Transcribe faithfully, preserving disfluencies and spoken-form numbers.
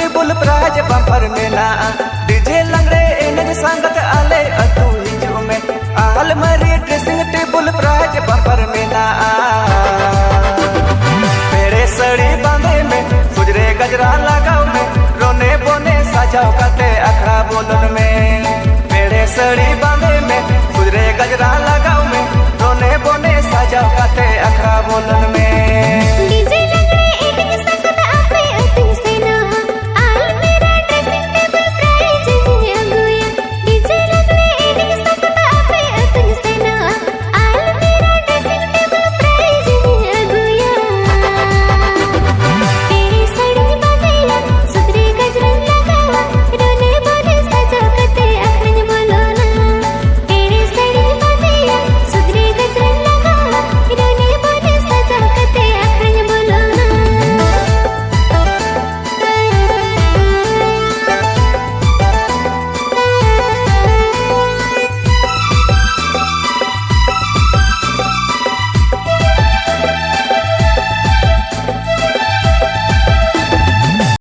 Table prize ᱵᱟᱢᱯᱟᱨ ᱢᱮᱱᱟᱜᱼᱟ᱾ DJ ᱞᱟᱜᱽᱲᱮ ᱮᱱᱮᱡ ᱥᱟᱸᱜᱟᱛ ᱟᱞᱮ ᱟᱹᱛᱩ ᱦᱤᱡᱩᱜ ᱢᱮ᱾ ᱟᱞᱢᱟᱨᱤ ᱰᱨᱮᱥᱤᱝ ᱴᱮᱵᱩᱞ ᱯᱨᱟᱭᱤᱡᱽ ᱵᱟᱢᱯᱟᱨ ᱢᱮᱱᱟᱜᱼᱟ᱾ ᱯᱮᱲᱮ ᱥᱟᱹᱲᱤ ᱵᱟᱸᱫᱮ ᱢᱮ, ᱥᱩᱡᱽ ᱨᱮ ᱜᱟᱡᱽᱨᱟ ᱞᱟᱜᱟᱣ ᱢᱮ, ᱨᱚᱱᱮ ᱵᱚᱱᱮ ᱥᱟᱡᱟᱣ ᱠᱟᱛᱮ ᱟᱠᱷᱲᱟ ᱵᱚᱞᱚᱱ ᱢᱮ᱾ ᱯᱮᱲᱮ ᱥᱟᱹᱲᱤ ᱵᱟᱸᱫᱮ ᱢᱮ, ᱥᱩᱡᱽ ᱨᱮ ᱜᱟᱡᱽᱨᱟ